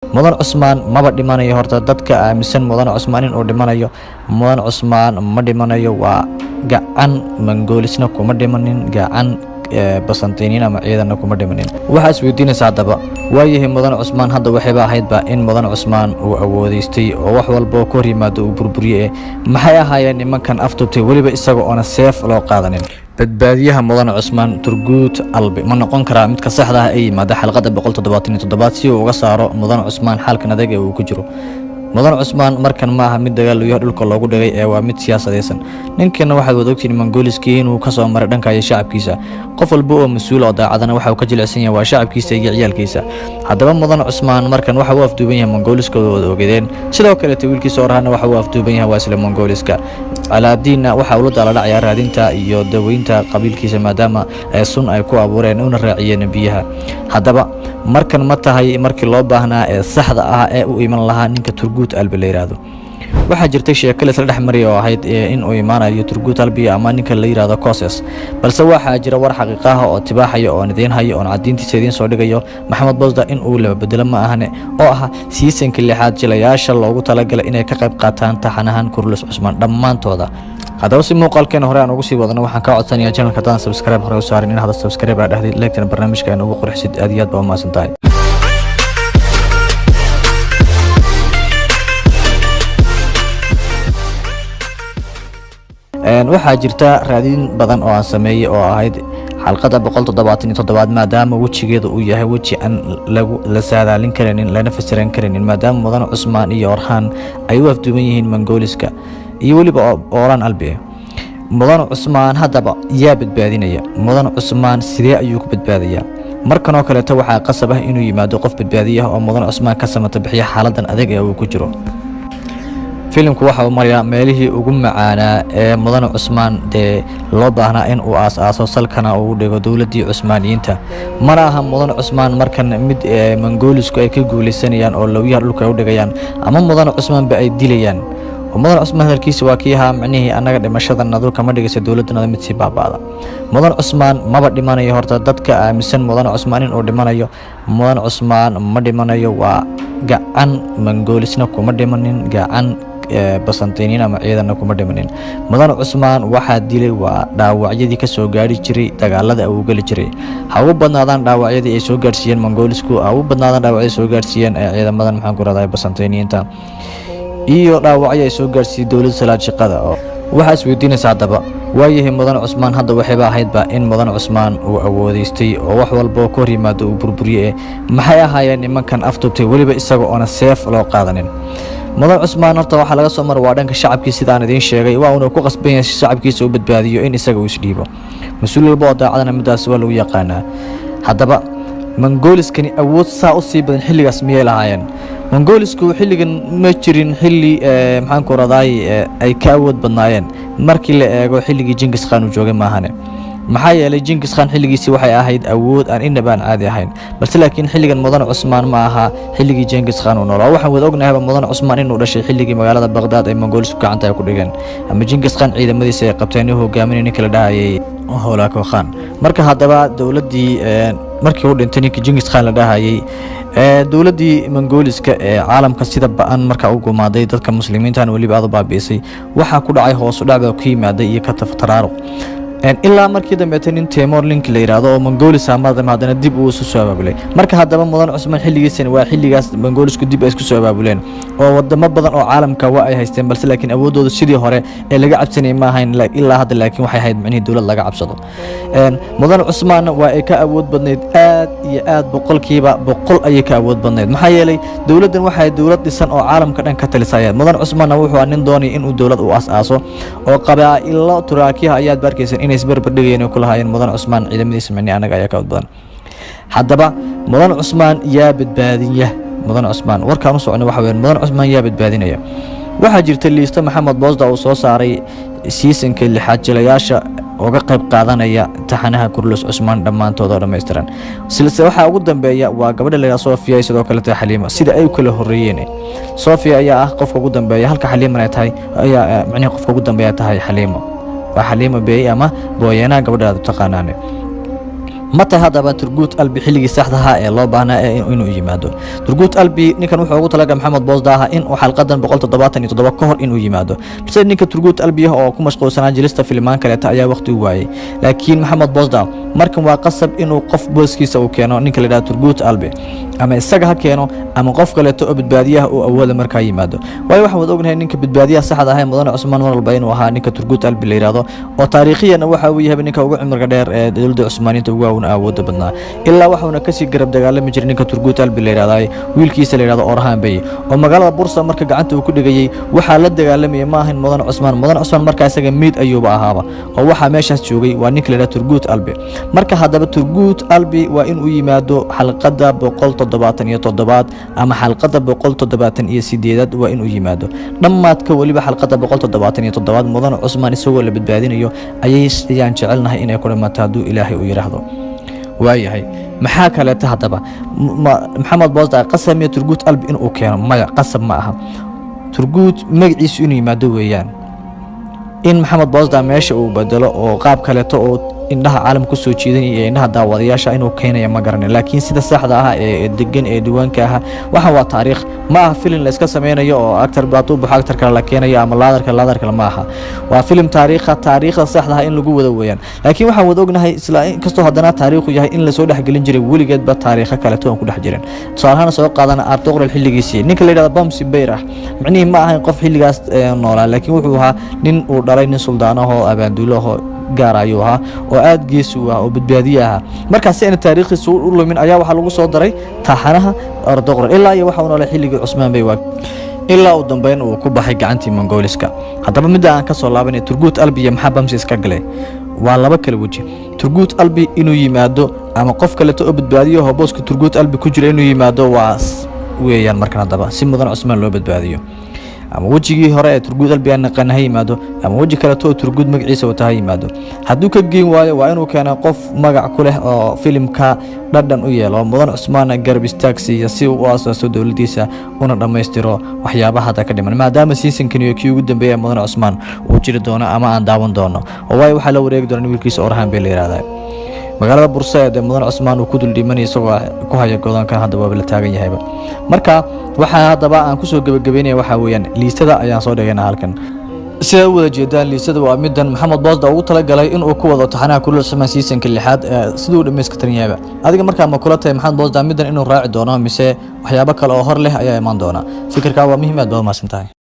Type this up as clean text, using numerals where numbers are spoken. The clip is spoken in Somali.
Mudan Cusmaan maba dhimanayo. Horta dadka aaminsan Mudan Cusmaan inuu dhimanayo, Mudan Cusmaan ma dhimanayo. Waa gacan Mangoolisna kuma dhimanin, gacan Basantiniin ama ciidanna kuma dhimanin. Waxaa isweydiinaysa haddaba, waayahay Mudan Cusmaan hadda waxayba ahaydba in Mudan Cusmaan uu awoodeystay oo wax walba oo ka hor yimaado uu burburiye, maxay ahaayeen nimankan aftubtay, weliba isaga oona seef loo qaadanin? Badbaadiyaha Mudan Cusmaan Turguut Albi ma noqon karaa midka saxda ah ee yimaada xalqadda 177 si uu uga saaro Mudan Cusmaan xaalkan adag ee uu ku jiro? Mudan Cusmaan markan ma aha mid dagaal luyaha dhulka loogu dhigay ee waa mid siyaasadaysan. Ninkanna waxaad wada ogtihiin Mangooliskii inuu ka soo maray dhanka iyo shacabkiisa. Qof walba oo mas-uul oo daacadana waxa uu ka jilicsan yahay waa shacabkiisa iyo ciyaalkiisa. Haddaba Mudan Cusmaan markan waxa uu afduuban yahay Mangooliska, wada ogeedeen. Sidoo kaleete wiilkiisa Orhana waxa uu afduuban yahay waa isla Mangooliska. Calaadiinna waxa uu la daaladhacayaa raadinta iyo daweynta qabiilkiisa, maadaama sun ay ku abuureen una raaciyeen biyaha. Haddaba markan ma tahay markii loo baahnaa ee saxda ah ee u iman lahaa ninka Turguut Albi la yidhaahdo? Waxaa jirtay sheeko la isla dhex mariyay oo ahayd in uu imaanayo Turguut Albi ama ninka la yidhaahdo Coses, balse waxaa jira war xaqiiqaha oo tibaaxaya oon idiin hayo oon cadiintiisa idiin soo dhigayo Maxamed Bosda in uu laba bedelo ma ahane, oo ah siisanka lixaad jilayaasha loogu talagalay inay ka qayb qaataan taxanahan Kurlus Cusmaan dhammaantooda. Haddaba si muuqaalkeena hore aan ugu sii wadano, waxaan kaa codsanayaa channelka haddaan subscribe hore u saarin in hadda subscribe aa dhahdid, leegtana barnaamijka aan ugu qurxisid. Aad iyo aad baa u mahadsan tahay. Waxaa jirta raadin badan oo aan sameeyey oo ahayd xalqadda 177, maadaama wejigeeda uu yahay weji aan lagu la saadaalin karaynin lana fasiran karaynin, maadaama Mudan Cusmaan iyo Orhaan ay u afduuban yihiin Mangooliska iyo weliba Ooran Albi. Mudan Cusmaan haddaba yaa badbaadinaya? Mudan Cusmaan sidee ayuu ku badbaadayaa? Markan oo kaleeto waxaa qasab ah inuu yimaado qof badbaadiyaha oo Mudan Cusmaan ka samata bixiya xaaladan adag ee uu ku jiro. Filimku waxa uu marayaa meelihii ugu macaanaa ee Mudan Cusmaan dee loo baahnaa in uu aas-aaso salkana uu dhigo dowladdii Cusmaaniyiinta. Mana aha Mudan Cusmaan markan mid Mangoolisku ay ka guulaysanayaan oo lowyaha dhulka ay u dhigayaan ama Mudan Cusmaanba ay dilayaan. Mudan Cusmaan hadalkiisa waa kii ahaa micnihii annaga dhimashadanadu kama dhigaysa dowladdanada mid sii baaba'da. Mudan Cusmaan maba dhimanayo. Horta dadka aaminsan Mudan Cusmaan inuu dhimanayo, Mudan Cusmaan ma dhimanayo. Waa gacan Mangoolisna kuma dhimanin, gacan Basantiniin ama ciidanna kuma dhimanin. Mudan Cusmaan waxaa dilay waa dhaawacyadii ka soo gaari jiray dagaalada uu geli jiray, ha ugu badnaadaan dhaawacyadii ay soo gaarsiiyeen Mangoolisku, ha ugu badnaadaan dhaawacyadii soo gaarsiiyeen ciidamadan, maxaan ku rahday, Basantiniinta, iyo dhaawacyo ay soo gaarsiiyey dowladda Salaadshaqada. Waxaa isweydiinaysa haddaba, waayahay Mudan Cusmaan hadda waxayba ahaydba in Mudan Cusmaan uu awoodeystay oo wax walba oo ka hor yimaado uu burburiye, maxay ahaayeen nimankan aftubtay, weliba isaga oona seef loo qaadanin? Mudan Cusmaan horta waxaa laga soo mara waa dhanka shacabkii, sidaan idiin sheegay, waa uuna ku qasban yahay si shacabkiisa u badbaadiyo in isaga uu isdhiibo. Mas-uul walba oo daacadana midaas waa lagu yaqaanaa. Haddaba Mangooliskani awood saa u sii badan xilligaas miyay lahaayeen? Mongoolisku xilligan ma jirin xilli, maxaan ku raday, ay ka awood badnaayeen markii la eego xilligii Jingis Khan uu joogay maahane. Maxaa yeelay Jingis Khan xilligiisii waxay ahayd awood aan inaba aan caadi ahayn, balse laakiin xilligan Mudan Cusmaan ma aha xilligii Jingis Khan uu noolaa. Waxaan wada ognahayba Mudan Cusmaan inuu dhashay xilligii magaalada Baqdaad ay Mongoolisku gacanta ay ku dhigeen ama Jingis Khan ciidamadiisa ay qabteen uu hogaaminay ninka la dhahayay Holaako Khan. Marka haddaba dowladdii markii uu dhintay ninkii Jingis Khan la dhahayay, dowladdii Mangooliska ee caalamka sida ba-an markaa u gumaaday dadka muslimiintan weliba aad u baabi'isay, waxaa ku dhacay hoos u dhac baa ku yimaaday iyo ka tafaraaruq, ilaa markii dambeetay nin Temor link la yidhaahdo oo Mongolis amadama haddana dib uu isu soo abaabulay. Marka haddaba Mudan Cusmaan xilligiisani waa xilligaas Mongolisku dib ay isku soo abaabuleen oo wadamo badan oo caalamka waa ay haysteen, balse laakiin awooddooda sidii hore ee laga cabsanayay ma ahayn ilaa hadda, laakiin waxay ahayd micnihii dowlad laga cabsado. Mudan Cusmaanna waa ay ka awood badnayd aad iyo aad, 100% ayay ka awood badnayd. Maxaa yeelay dowladdan waxay dowlad dhisan oo caalamka dhan ka talisaya. Mudan Cusmaanna wuxuu nin doonaya inuu dowlad u aas-aaso oo qabaa'ilo Turaakiyaha ayaad baarkaysan inay isbarbar dhigayeen oo ku lahaayeen Mudan Cusmaan ciidamadiisa micnihi annaga ayaa ka awood badan. Haddaba Mudan Cusmaan yaa badbaadinya? Mudan Cusmaan warkaan u soconay waxa weeyaan, Mudan Cusmaan yaa badbaadinaya? Waxaa jirta liista Maxamed Boosda uu soo saaray siisanka lixaad jilayaasha uga qayb qaadanaya taxanaha Kurlus Cusmaan dhammaantood oo dhammaystiran. Silse waxaa ugu dambeeya waa gabadha la yidhaha Sofia, sidoo kaleeta Xaliima, sida ay u kala horreeyeen. Sofia ayaa ah qofka ugu dambeeya, halka Xaliimana ay tahay ayaa micnihi qofka ugu dambeeya tahay Xaliimo, waa Xaliimo Beey ama Booyana gabadha aad u taqaanaane. Ma tahay haddaba Turgut Albi xilligii saxdaha ee loo baahnaa ee inuu yimaado Turgut Albi? Ninkan wuxuu ugu talagalay Maxamed Bozdaaha in uu xalqadan 177 ka hor inuu yimaado, balse ninka Turgut Albi ah oo ku mashquulsanaa jilista filimaan kaleeta ayaa waqti u waayey. Laakiin Maxamed Bozda markan waa qasab inuu qof booskiisa uu keeno ninka la yidhahdo Turgut Albi, ama isaga ha keeno ama qof kaleeto oo badbaadiyaha uu awooda markaa yimaado. Waayo, waxaan wada ognahay ninka badbaadiyaha saxda ah ee Mudane Cusmaan mar walba inuu ahaa ninka Turgut Albi la yidhahdo, oo taariikhiyana waxa uu yahay ninka ugu cimriga dheer ee dowladda Cusmaaniyiinta, ugu awoon awoodda badnaa, ilaa waxauna kasii garab dagaalami jiray ninka Turgut Albi la yidhahdo wiilkiisa la yidhahdo Orhan Bey, oo magaalada Bursa marka gacanta uu ku dhigayay waxaa la dagaalamayay ma ahayn Mudane Cusmaan. Mudane Cusmaan markaa isaga miid ayuuba ahaaba, oo waxaa meeshaas joogay waa ninka la yidhahdo Turgut Albi. Marka haddaba Turgut Albi waa inuu yimaado xalqadda 177aad ama xalqadda 178aad, waa inuu yimaado dhammaadka weliba xalqadda 177aad. Mudane Cusmaan isagoo la badbaadinayo ayaan jecelnahay inay ku dhamaato, hadduu Ilaahay uu yidhaahdo. Waayahay, maxaa kaleeta haddaba? Maxamed Bosda qasab miya Turgut Albi inuu keeno? Maya, qasab ma aha. Turgut magaciisu inuu yimaado weeyaan. In Maxamed Bosda meesha uu bedelo oo qaab kaleeto oo indhaha caalamka kusoo jiidan iyo indhaha daawadayaasha inuu keenaya ma garanin, laakiin sida saxda ah ee degan ee diiwaanka ah, waxan waa taariikh, ma aha filim la iska sameynayo oo actor hadduu baxo actor kale la keenayo ama laadarka laadar kale ma aha. Waa filim taariikha, taariikhda saxda ah in lagu wada weeyaan. Laakiin waxaan wada ognahay, isla inkastoo haddana taariikhu yahay, in lasoo dhexgelin jiray weligeedba taariikho kaleeto aan ku dhex jirin. Tusaale ahaan soo qaadana Artuqral xilligiisii, ninka la yidhahdo Bamsi Bayrah micnihii ma ahayn qof xilligaas noolaa, laakiin wuxuu ahaa nin uu dhalay nin suldaanahoo abaanduulahoo gaar ayuu ahaa, oo aad geesi u ah oo badbaadiye ahaa. Markaas si ayna taariikhdiisa u lumin ayaa waxaa lagu soo daray taaxanaha Erdoqral, ilaa iyo waxa uu noolay xilligii Cusmaan Bey, ilaa uu dambeyn uu ku baxay gacantii Mongoliska. Haddaba midda aan ka soo laabanay, Turgut Albi iyo maxaa Bamsi iska galay? Waa laba kala weji. Turgut Albi inuu yimaado ama qof kaleeto oo badbaadiyo oo booska Turgut Albi ku jira inuu yimaado waa weeyaan. Markan haddaba si Mudan Cusmaan loo badbaadiyo, ama wejigii hore ee Turguud Albi aan naqaan ha yimaado ama weji kaleeto oo Turguud magaciisa wata ha yimaado, hadduu ka geyn waayo waa inuu keena qof magac ku leh oo filimka dhadhan u yeelo, Mudan Cusmaanna garab istaag siiya si uu u asaaso dowladdiisa una dhammaystiro waxyaabaha hadda ka dhiman, maadaama seasonkani iyo kii ugu dambeeya ee Mudan Cusmaan uu jiri doono ama aan daawan doono, oo waayo waxaa la wareegi doona wiilkiisa Orhan Bey la yihahdaa. Magaalada Bursa ee dee Mudan Cusmaan uu ku dul dhimanaya isagoo ku haya godoonkan hadda waaba la taagan yahayba. Marka waxaa haddaba aan kusoo gebagabeynaya waxaa weeyaan, liistada ayaan soo dhigayna halkan. Sidaad u wada jeedaan, liisada waa midan Maxamed Boosda ugu talagalay inuu ku wado taxanaha Kuruluş Cusmaan seasonka lixaad ee siduu dhammayska tiran yahayba. Adiga markaa ma kula tahay Maxamed Boosda midan inuu raaci doono, mise waxyaabo kale oo hor leh ayaa imaan doona? Fikirkaa waa muhiim, aad baa umahadsan tahay.